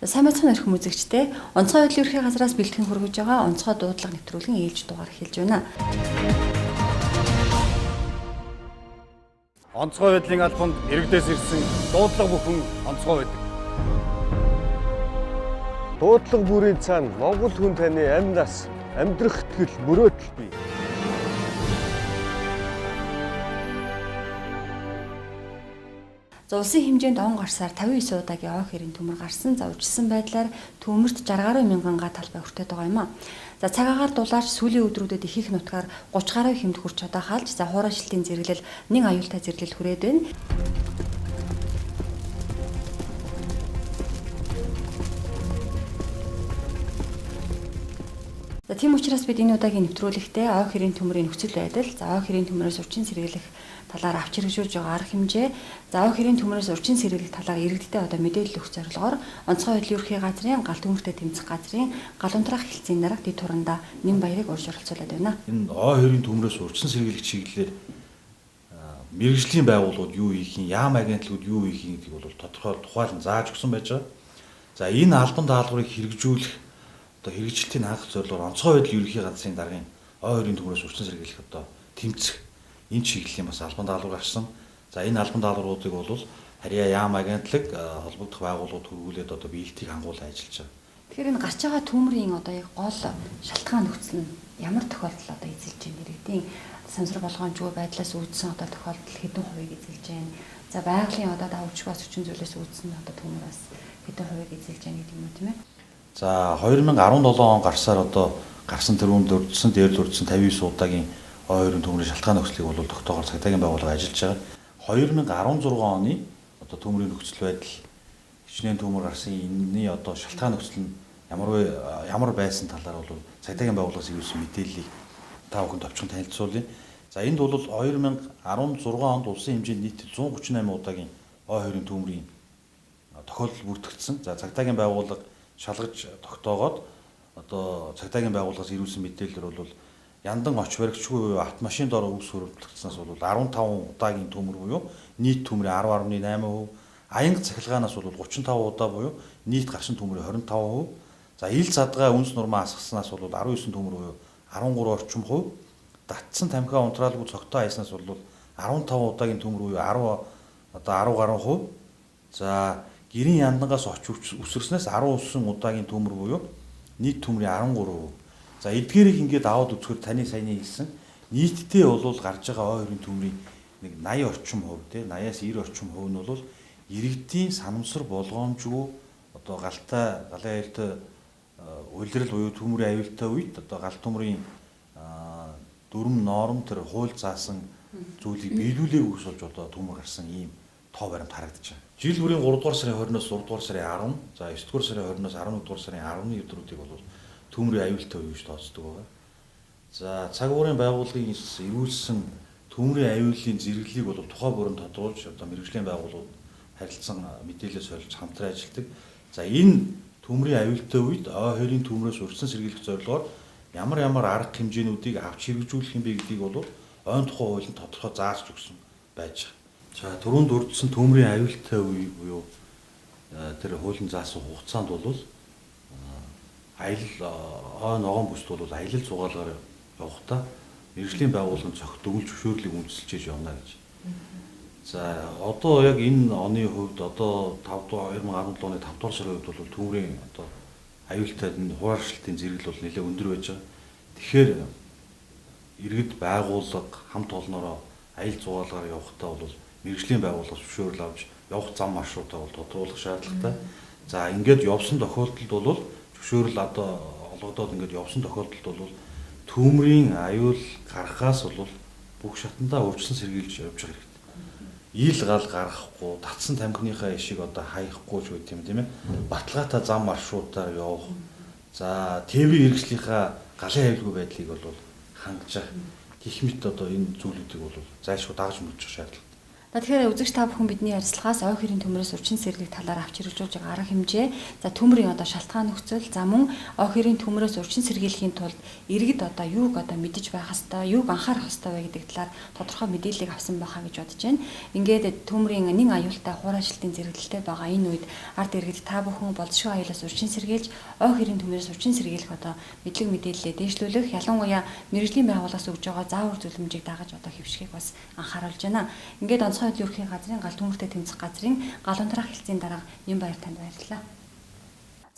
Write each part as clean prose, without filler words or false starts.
Сайн байцгаана өрхөм үзэгчдээ. Онцгой байдлын ерхий газраас бэлтгэн хүргэж байгаа онцгой дуудлага нэвтрүүлгийн ээлж дугаар эхэлж байна. Онцгой байдлын албанд иргэдээс ирсэн дуудлага бүхэн онцгой байдаг. Дуудлага бүрийн цаана Монгол хүн таны амь нас, амьдрах итгэл, мөрөөдөл бий. За улсын хэмжээнд он гарсаар 59 удаагийн ой хэрийн төмөр гарсан. За уучлсан байдлаар төмөрт 60 гаруй мянган га талбай хүртээд байгаа юм а. За цаг агаар дулаарч сүүлийн өдрүүдэд их их нутгаар 30 гаруй хэмт хүрч чадаа халж, за хуурайшилтын зэрэглэл нэн аюултай зэрэглэл хүрээд байна. За тийм учраас бид энэ удаагийн нэвтрүүлэгтээ ой хэрийн төмрийн нөхцөл байдал, за ой хэрийн төмрөөс урчин сэргийлэх талаар авч хэрэгжүүлж байгаа арга хэмжээ, за ой хэрийн төмрөөс урчин сэргийлэх талаар иргэдтэй одоо мэдээлэл өгөх зорилгоор онцгой байдлын ерхий газрын гал төмөртэй тэмцэх газрын гал унтраах хэлтсийн дарга дэд турандаа нэм баярыг урьж оролцуулаад байна. Энэ ой хэрийн төмрөөс урчин сэргийлэх чиглэлээр мэргэжлийн байгууллагууд юу хийх юм, яам агентлагууд юу хийх юм гэдгийг бол тодорхой тухайлан зааж өгсөн байж байгаа. За энэ албан даалгаврыг хэрэгжүүлэх одоо хэрэгжилтийн хангах зорилгоор онцгой байдлын ерөнхий газрын даргын ой хоёрын төмрөөс урчин сэргийлэх одоо тэмцэх энэ чиглэлийн бас албан даалгавар гарсан. За энэ албан даалгавруудыг бол харьяа яам агентлаг холбогдох байгууллагууд хөргүүлээд одоо биелтийг хангуулан ажиллаж байгаа. Тэгэхээр энэ гарч байгаа төмрийн одоо яг гол шалтгаан нөхцөл нь ямар тохиолдол одоо эзэлж байна иргэдийн сансар болгоомжгүй байдлаас үүдсэн одоо тохиолдол хэдэн хувийг эзэлж байна. За байгалийн одоо давчгаас хүчин зүйлээс үүдсэн одоо төмөр бас хэдэн хувийг эзэлж байна гэдэг юм уу тийм ээ. За 2017 он гарсаар одоо гарсан тэрүүнд дурдсан, дээр дурдсан 59 удаагийн ой хоёрын төмрийн шалтгаан нөхцөлийг бол тогтоогоор цагдаагийн байгууллага ажиллаж байгаа. 2016 оны одоо төмрийн нөхцөл байдал хичнээн төмөр гарсан энэний одоо шалтгаан нөхцөл нь ямар байсан талаар бол цагдаагийн байгууллагаас ирүүлсэн мэдээллийг та бүхэн товчхон танилцуулъя. За энд бол 2016 онд улсын хэмжээнд нийт 138 удаагийн ой хоёрын төмрийн тохиолдол бүртгэгдсэн. За цагдаагийн байгууллага шалгаж тогтоогоод одоо цагдаагийн байгууллагаас ирүүлсэн мэдээлэлээр бол яндан оч баригчгүй буюу автомашин дор өвс хөрвүүлэгдсэнээс бол 15 удаагийн төмөр буюу нийт төмрийн 10.8%, аянга цахилгаанаас бол 35 удаа буюу нийт гарсан төмрийн 25%, за ил задгай үнс нурмаа асгаснаас бол 19 төмөр буюу 13 орчим хувь, татсан тамхиа унтраалгүй цогтой аяснаас бол 15 удаагийн төмөр буюу 10 гаруй хувь, за гэрийн яндангаас оч үсэрснээс 19 удаагийн төмөр буюу нийт төмрийн 13%. За эдгээрийг ингээд аваад үзэхээр таны саяны хэлсэн нийтдээ бол гарч байгаа ой хоёрын төмрийн нэг 80 орчим хувь тий 80-аас 90 орчим хувь нь бол иргэдийн санамсар болгоомжгүй одоо галтай галын аюултай улирал буюу төмрийн аюултай үед одоо гал төмрийн дүрм норм тэр хууль заасан зүйлийг биелүүлээгүй гэж болж одоо төмөр гарсан ийм тоо баримт харагдаж байна. Жил бүрийн 3 дугаар сарын 20-оос 6 дугаар сарын 10, за 9 дугаар сарын 20-оос 11 дугаар сарын 11 өдрүүдийг бол төмрийн аюултай үе гэж тооцдог байгаа. За цаг уурын байгууллагын эрүүлсэн төмрийн аюулын зэрэглэлийг бол тухай бүрэн тодруулж одоо мэргэжлийн байгууллагууд харилцан мэдээлэл солилцож хамтран ажилладаг. За энэ төмрийн аюултай үед ой хоёрын төмрөөс урьдчилан сэргийлэх зорилгоор ямар ямар арга хэмжээнүүдийг авч хэрэгжүүлэх юм бэ гэдгийг бол ойн тухай хуулинд тодорхой зааж өгсөн байж байгаа. За түрүүнд дурдсан төмрийн аюултай үе буюу тэр хуулийн заасан хугацаанд бол аялал ой ногоон бүсд бол аялал зугаалгаар явахдаа мэргэжлийн байгууллагын цогт дүгнэлт зөвшөөрлийг үндэслэж явна гэж. За одоо яг энэ оны хувьд одоо 5 дугаар 2017 оны 5 дугаар сарын хувьд бол төмрийн одоо аюултай энэ хуурайшилтын зэрэглэл бол нэлээд өндөр байж байгаа. Тэгэхээр иргэд байгууллага хамт олноороо аялал зугаалгаар явахдаа бол мэргэжлийн байгууллагаас зөвшөөрөл авч явах зам маршрутаа бол тодруулах шаардлагатай. За ингээд явсан тохиолдолд бол зөвшөөрөл одоо олгодоод ингээд явсан тохиолдолд бол төмрийн аюул гарахаас бол бүх шатандаа урьдчилан сэргийлж явж байгаа хэрэгтэй. Ил гал гаргахгүй, татсан тамхиныхаа ишиг одоо хаяхгүй ч гэдэг юм тийм ээ. Баталгаатай зам маршрутаар явах. За тээврийн хэрэгслийнхаа галын аюулгүй байдлыг бол хангаж гэх мэт одоо энэ зүйлүүдийг бол зайлшгүй дагаж мөржих шаардлага. За тэгэхээр үзэгч та бүхэн бидний ярилцлагаас ой хэрийн төмрөөс урьдчилан сэргийлэх талаар авч хэрэгжүүлж байгаа арга хэмжээ, за төмрийн одоо шалтгаан нөхцөл, за мөн ой хэрийн төмрөөс урьдчилан сэргийлэхийн тулд иргэд одоо юуг одоо мэдэж байх ёстой, юуг анхаарах ёстой вэ гэдэг талаар тодорхой мэдээллийг авсан байхаа гэж бодож байна. Ингээд төмрийн нэн аюултай хуур ажилтны зэрэглэлтэй байгаа энэ үед ард иргэд та бүхэн болзошгүй аюулаас урьдчилан сэргийлж, ой хэрийн төмрөөс урьдчилан сэргийлэх одоо мэдлэг мэдээллээ дээшлүүлэх, ялангуяа мэргэжлийн байгууллагаас өгж байгаа заавар зөвлөмжийг дагаж одоо хэвшихийг бас анхааруулж байна. Ингээд онцгой ерхий газрын гал төмөртэй тэмцэх газрын гал унтраах хэлтсийн дарга Нямбаяр танд баярлалаа.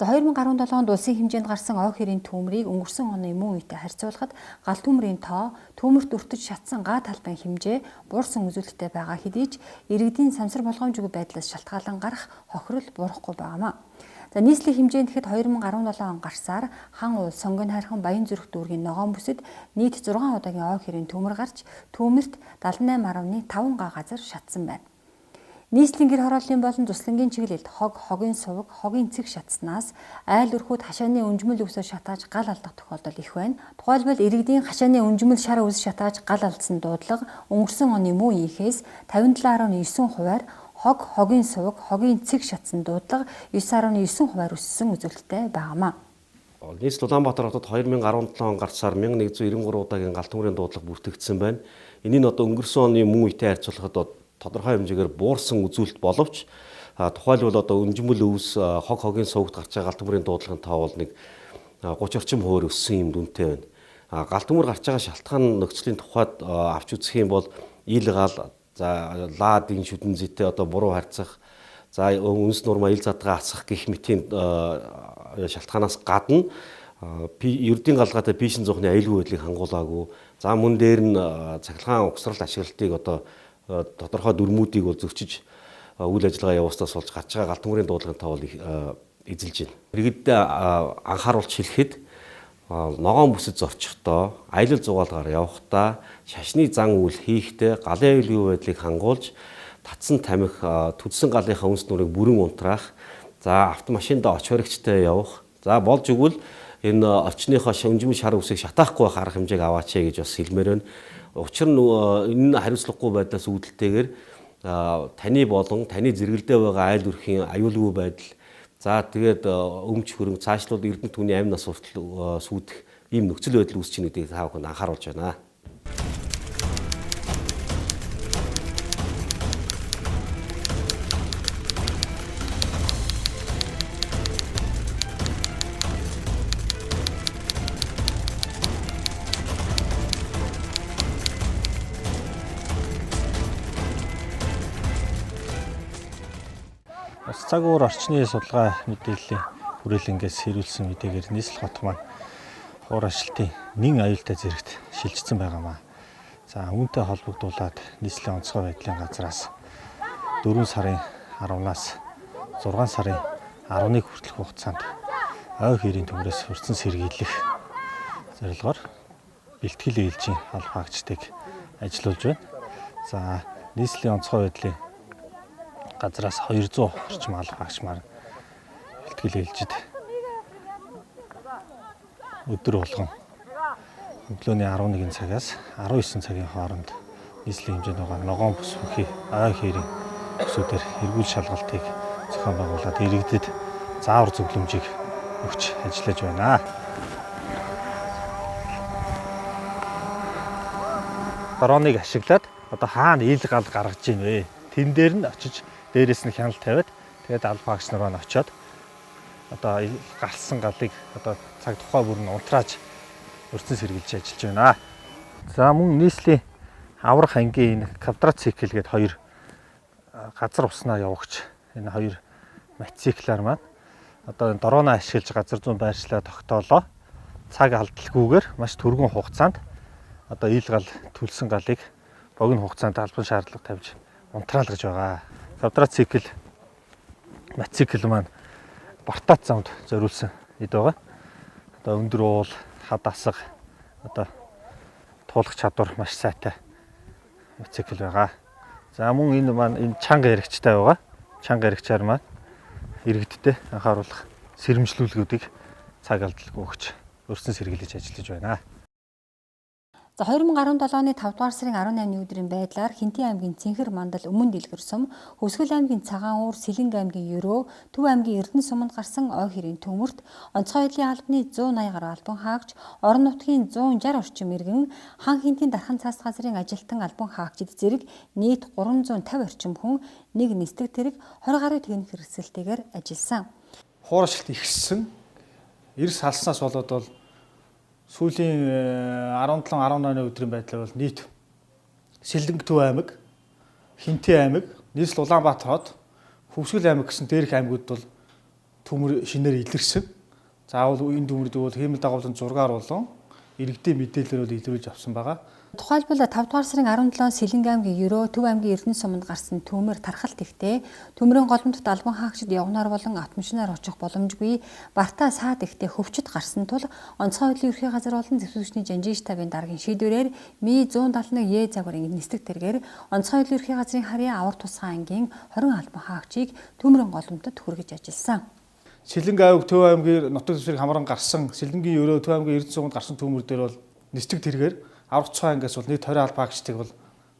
За 2017 онд улсын хэмжээнд гарсан ой хэрийн төмрийг өнгөрсөн оны мөн үетэй харьцуулахад гал төмрийн тоо, төмөрт өртөж шатсан га талбайн хэмжээ буурсан үзүүлэлттэй байгаа хэдий ч иргэдийн самсар болгоомжгүй байдлаас шалтгаалan гарах хохирол буурахгүй байгаамаа. За нийслэлийн хэмжээнд тэгэхэд 2017 он гарсаар Хан уул, Сонгон хайрхан, Баян зүрх дүүргийн ногоон бүсэд нийт 6 удаагийн ой хэрийн төмөр гарч төмөрт 78.5 га газар шатсан байна. Нийслэлийн гэр хорооллын болон туслангийн чиглэлд хог, хогийн суваг, хогийн цэг шатснаас айл өрхүүд хашааны өнжмөл өвсөө шатааж гал алдах тохиолдол их байна. Тухайлбал иргэдийн хашааны өнжмөл шар өвс шатааж гал алдсан дуудлага өнгөрсөн оны мөн үеийнхээс 57.9 хувиар хог, хогийн суваг, хогийн цэг шатсан дуудлага 9.9 хувиар өссөн үзүүлэлттэй байгаамаа. Нийслэл Улаанбаатар хотод 2017 он гарцаар 1193 удаагийн гал төмрийн дуудлага бүртгэгдсэн байна. Энэ нь одоо өнгөрсөн оны мөн үетэй харьцуулахад тодорхой хэмжээгээр буурсан үзүүлэлт боловч тухайлбал одоо өнжмөл өвс, хог хогийн сувагт гарч байгаа гал төмрийн дуудлагын тоо бол нэг 30 орчим хувиар өссөн юм дүнтэй байна. Гал төмөр гарч байгаа шалтгаан нөхцөлийн тухайд авч үзэх юм бол ил гал, за лаадын шүдэн зүйтэй одоо буруу харьцах, за үнс нурмаа ил задгаа асах гэх мэтийн шалтгаанаас гадна ердийн галгаатай пишин зуухны аюулгүй байдлыг хангуулаагүй. За мөн дээр нь цахилгаан угсралт ашиглалтыг одоо тодорхой дүрмүүдийг бол зөрчиж үйл ажиллагаа явуулснаас болж гарч байгаа гал төмрийн дуудлагын тоо бол эзэлж байна. Иргэддээ анхааруулж хэлэхэд ногоон бүсэд зорчихдоо, аялал зугаалгаар явахдаа, шашны зан үйл хийхдээ галын аюулгүй байдлыг хангуулж, татсан тамхи, төдсөн галынхаа үнс нүрийг бүрэн унтраах, за автомашиндаа оч баригчтай явах, за болж өгвөл энэ орчныхоо өнжмөн шар үсийг шатаахгүй байх арга хэмжээг аваач гэж бас хэлмээр байна. Учир нь энэ хариуцлагагүй байдлаас үүдэлтэйгээр таны болон таны зэрэгэлдээ байгаа айл өрхийн аюулгүй байдал, за тэгээд өмч хөрөнгө цаашлуул эрдэнэ түүний амь нас хүртэл сүйдэх ийм нөхцөл байдал үүсэж байна гэдгийг та бүхэнд анхааруулж байна. Цаг уур орчны судалгаа мэдээллийн хүрээлэнгээс сэрүүлсэн мэдээгээр нийслэл хот маань хуур ажилтны нэн аюултай зэрэгт шилжчихсэн байгаамаа. За үүнтэй холбогдуулаад нийслэлийн онцгой байдлын газраас 4 сарын 10-наас 6 сарын 11 хүртэлх хугацаанд ой хэрийн төмрөөс урьдчилан сэргийлэх зорилгоор бэлтгэл ээлжийн албаагчдыг ажилуулж байна. За нийслэлийн онцгой байдлын газраас 200 орчим албаагч маань бэлтгэл ээлжид өдөр болгон өглөөний 11 цагаас 19 цагийн хооронд нийслэлийн хэмжээнд байгаа ногоон бүс бүхий ой хэрийн бүсүүдээр эргүүл шалгалтыг зохион байгуулад иргэдэд заавар зөвлөмжийг өгч ажиллаж байна. Дроныг ашиглаад одоо хаана ил гал гаргаж ийн вэ? Тэн дээр нь очиж дээрээс нь хяналт тавиад тэгээд албаагч нар маань очиод одоо гарсан галыг одоо цаг тухай бүр нь унтрааж урьдчилан сэргийлж ажиллаж байна. За мөн нийслэлийн аврах ангийн энэ квадроцикл гээд хоёр газар уснаа явагч энэ хоёр мотоциклаар маань одоо энэ дроноо ашиглаж газар зүүн байршлаа тогтоолоо. Цаг алдалгүйгээр маш түргэн хугацаанд одоо ил гал төлсөн галыг богино хугацаанд албан шаардлага тавьж унтраалгаж байгаа. Квадроцикл, мотоцикл маань бартаат замд зориулсан эд байгаа. Одоо өндөр уул, хад асга, одоо туулах чадвар маш сайтай мотоцикл байгаа. За мөн энэ маань энэ чанга эрэгчтэй байгаа. Чанга эрэгчээр маань иргэдтэй анхааруулах сэрэмжлүүлгүүдийг цаг алдалгүй өгч урьдчилан сэргийлж ажиллаж байна. За 2017 оны 5 дугаар сарын 18-ны өдрийн байдлаар Хинтээ аймгийн Цэнхэр мандал Өмнө Дэлгэр сум, Хөвсгөл аймгийн Цагаан уур, Сэлэнг аймгийн Ерөө, Төв аймгийн Эрдэнэ суманд гарсан ой хэрийн төмөрт онцгой байдлын албаны 180 гаруй албан хаагч, орон нутгийн 160 орчим иргэн, хан хинтийн дархан цаас газрын ажилтан албан хаагчид зэрэг нийт 350 орчим хүн нэг нисдэг тэрэг 20 гаруй техник хэрэгсэлтэйгээр ажилласан. Хуурашилт ихссэн. Эрс халснаас болоод бол сүүлийн 17 18 өдрийн байдлаар бол нийт Сэлэнг Төв аймаг, Хинтээ аймаг, нийслэл Улаанбаатар хот, Хөвсгөл аймаг гэсэн дээрх аймагуд бол төмөр шинээр илэрсэн. Заавал энэ төмөрд бол хиймэл дагуулын зургаар болон иргэдийн мэдээлэлээр бол илрүүлж авсан байгаа. Тухайлбал 5 дугаар сарын 17-нд Сэлэнг аймгийн Ерөө, Төв аймгийн Эрдэнэ суманд гарсан төмөр тархалт ихтэй төмрийн голомтод албан хаагчид явганаар болон автомашинаар очих боломжгүй бартаа саад ихтэй хөвчөд гарсан тул онцгой байдлын ерхий газар болон зэвсэгчний жанжин штабын даргын шийдвэрээр Ми 171 Е загварын нисдэг тэргээр онцгой байдлын ерхий газрын харьяа авар тусгай ангийн 20 албан хаагчийг төмрийн голомтод хүргэж ажилласан. Сэлэнг аймаг, Төв аймгийн нутаг дэвсгэрийг хамран гарсан Сэлэнгийн Ерөө, Төв аймгийн Эрдэнэ суманд гарсан төмөр дээр бол нисдэг тэргээр аврах тухайн ангиас бол нийт 20 албан хаагчдыг бол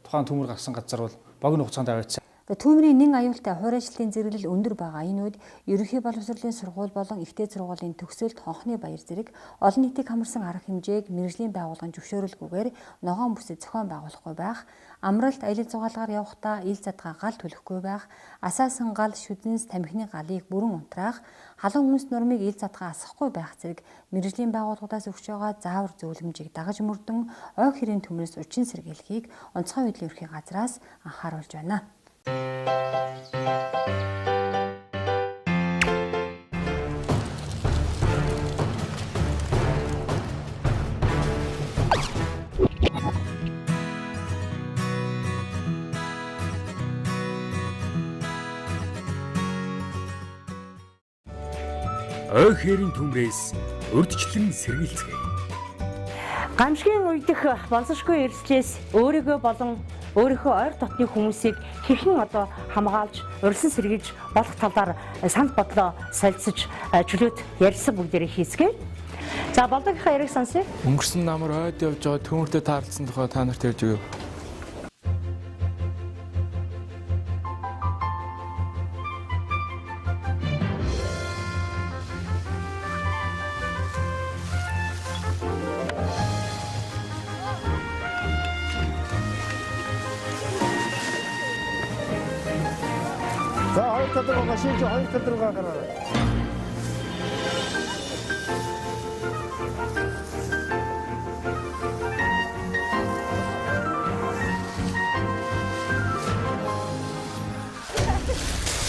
тухайн төмөр гарсан газар бол богино хугацаанд аваачсан. Төмрийн нэн аюултай хуур ажилтны зэрэглэл өндөр байгаа. Энэ үед ерөнхий боловсролын сургууль болон ихтэй сургуулийн төгсөлт хонхны баяр зэрэг олон нийтийг хамарсан арга хэмжээг мэргэжлийн байгууллагын зөвшөөрөлгүйгээр ногоон бүсэд зохион байгуулахгүй байх, амралт аялал зугаалгаар явахдаа ил задгаа гал түлхэхгүй байх, асаасан гал, шүдэнс, тамхины галыг бүрэн унтраах, халуун хүнс нурмыг ил задгаа асахгүй байх зэрэг мэргэжлийн байгууллагуудаас өгч байгаа заавар зөвлөмжийг дагаж мөрдөн ой хэрийн төмрөөс учин сэргийлэхийг онцгой байдлын ерхий газраас анхааруулж байна. Ой хэрийн төмрөөс урьдчилан сэргийлцгээе. Гамшигын үедэх боловсролгүй эрсдлээс өөрийгөө болон өөрийнхөө ойр дотны хүмүүсийг хэрхэн одоо хамгаалж, урьдчилан сэргийлж болох талаар санал бодлоо солилцож чөлөөт ярилцсан бүгдээрээ хийцгээе. За болдогийнхаа яриг сонсъё. Өнгөрсөн намар ойд явж байгаа төмөртэй таарлцсан тухай та нарт ярьж өгье. За хоёр тал руу машин чи хоёр тал руугаа гараарай.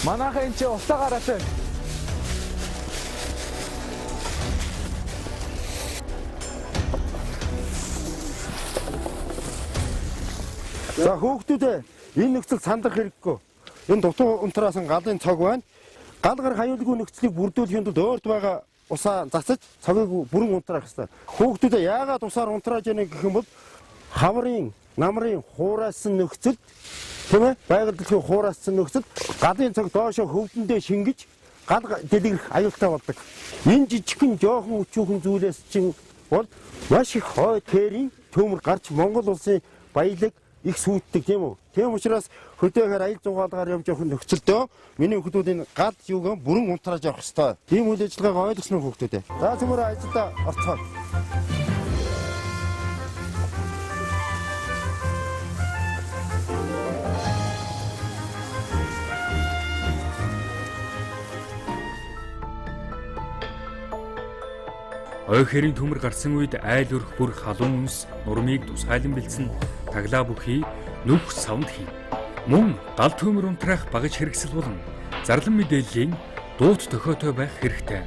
Манайхан энэ чи усаа гараад байна. За хүүхдүүдээ энэ нөхцөл сандрах хэрэггүй. Энэ дутуу унтраасан галын цог байна. Гал гарах аюулгүй нөхцөлийг бүрдүүлэхийн тулд өөрт байгаа усаа засаж цогийг бүрэн унтраах ёстой. Хүүхдүүдээ яагаад усаар унтрааж яана гэх юм бол хаврын, намрын хуурайсан нөхцөлд тийм байгаль дэлхийн хуурайсан нөхцөлд галын цог доошо хөвдөндөө шингэж гал дэлгэрэх аюултай болдог. Энэ жижигхэн жоохон өчүүхэн зүйлээс чинь бол маш их хой тэрийн төмөр гарч Монгол улсын баялаг их сүйддэг тийм үү. Тийм учраас хөдөөхөр аял зугаалгаар явж явах нөхцөлдөө миний хүүхдүүд энэ гал юугаа бүрэн унтрааж явах ёстой. Тийм үйл ажиллагааг ойлгосон уу хүүхдүүд ээ. За цөмөр ажилдаа орцгоо. Ой хэрийн төмөр гарсан үед айл өрх бүр халуун үнс нурмыг тусгайлан бэлдсэн таглаа бүхий нүх савнд хий. Мөн гал төмөр унтраах багаж хэрэгсэл болон зарлан мэдээллийн дуут тохиотой байх хэрэгтэй.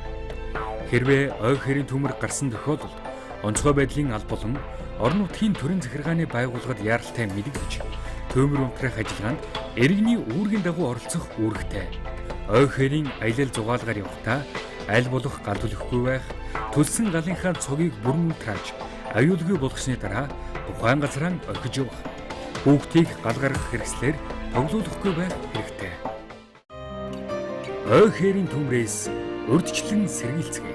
Хэрвээ ой хэрийн төмөр гарсан тохиолдолд онцгой байдлын аль болон орон нутгийн төрийн захиргааны байгууллагад яаралтай мэдэгдэж төмөр унтраах ажиллагаанд иргэний үүргийн дагуу оролцох үүрэгтэй. Ой хэрийн аялал зугаалгаар явахдаа аль болох гал түлхэхгүй байх, төлсөн галынхаа цогийг бүрэн унтрааж аюулгүй болгосны дараа тухайн газраа орхиж явах. Хүүхдийг гал гаргах хэрэгслээр тоглуулахгүй байх хэрэгтэй. Ой хэрийн төмрөөс урьдчилан сэргийлцгээе.